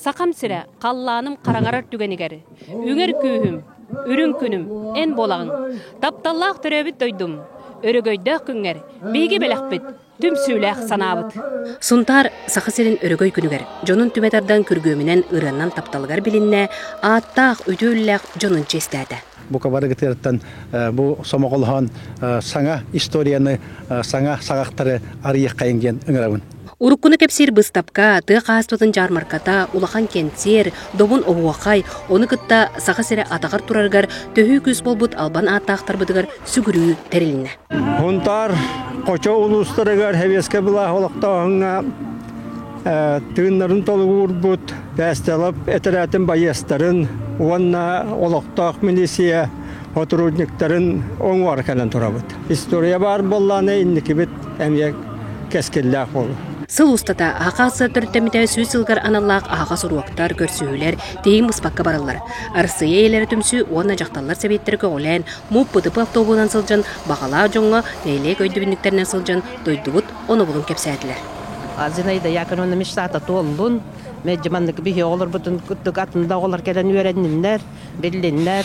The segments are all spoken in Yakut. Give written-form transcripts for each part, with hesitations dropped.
Сахам сирэ, халлааным хараҥарар түгэнигэр, үҥэр күүһүм, үрүҥ күнүм эн буолаҕыҥ. Тапталлаах төрөөбүт дойдум, өрөгөйдөөх күҥҥэр биһиги бэлэхпит, түмсүүлээх санаабыт. Сунтаар Саха сирин өрөгөй күнүгэр дьонун түмэ тардан күргүөмүнэн ырыаннан тапталыгар билиннэ, ааттаах, үтүө үллээх дьонун чиэстээтэ. Бука барыгытыттан бу сомоҕолоһон саҥа историяны, саҥа саҕахтары арыйыаххайыҥ диэн ыҥырабын. Уруккуну кэпсиир быыстапка, тыа хаһаайыстыбатын дьаармарката, улахан кэнсиэр, добун оһуохай, ону кытта Саха сирэ атаҕар турарыгар төһүү күүс буолбут албан ааттаахтарбытыгар сүгүрүү тэрилиннэ. Хунтаар Хочо улуустарыгар Сэбиэскэй былаах олохтооһуҥҥа тыыннарын толугурбут Бээстэлап этэрээтин байыастарын уонна олохтоох милиция сотрудниктарын оҥуор кэлэн турабыт. История баар буоллаҕына инникибит эмиэ кэскиллээх буолуо. Сыл устата Аһаҕас төрүттэммитэ сүүс сылыгар аналлаах аһаҕас уруоктар, көрсүһүүлэр тиһигин быспакка бараллар. Арассыыйа ийэлэрэ түмсүү уонна дьахталлар сэбиэттэрэ көҕүлээн, МУП ПТП автобуһунан сылдьан, баҕалаах дьоҥҥо нэһилиэк өйдөбүнньүктэринэн сылдьан дойдубут онобулун кэпсээтилэр. Зинаида Яковлевна мечтата туоллун. Мэлдьи маннык биһи оҕолорбутун курдук атын да оҕолор кэлэн үөрэнниннэр, биллиннэр,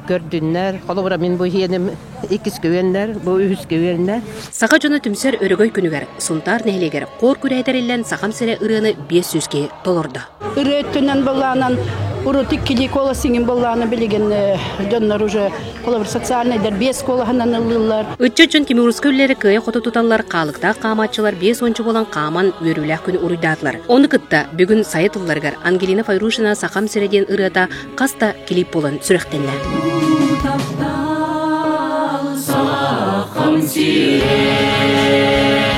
көрдүннэр. Холобура мин бу иһиэним иккискэ үөннэр, бу үһүскэ үөннэр. Саха дьоно түмсэр өрөгөй күнүгэр Сунтаар нэһилиэгэр хор күрэһэ тэриллэн Сахам сирэ ырыаны 500 киһи толордо. Ырыа өттүнэн былаанан урут иккилии куолас иҥин былааны билигин дьоннор уже холобур социальнайдар биэс куолаһынан ыллыыллар. Ыччат дьон Тимурскай үлэлэри кыайа-хото туталлар, хаалыктаах хаамааччылар 50 буолан хааман үөрүүлээх күнү уруйдаатылар. Ону кытта бүгүн сайа тылларыгар Ангелина Файрушина «Сахам сирэ» диэн ырыата хас да клип буолан сүрэхтэннэ.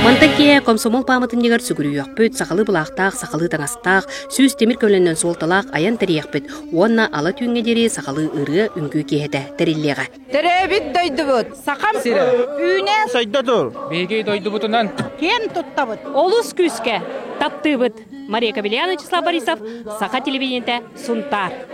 Мантан киэһэ комсомол пааматынньыгар сүгүрүйүөхпүт, сахалыы былаахтаах, сахалыы таҥастаах, сүүс тимир көлөннөн суолталаах айан тэрийиэхпит уонна ала түүҥҥэ диэри сахалыы ырыа, үҥкүү киэһэтэ тэриллиэҕэ. Төрөөбүт дойдубут Сахам сирэ үүнэ сайда тур. Биһиги дойдубутунан киэн туттабыт. Олус күүскэ таптыыбыт. Мария Кабельяна, Вячеслав Борисов, Саха телевидениетэ, Сунтаар.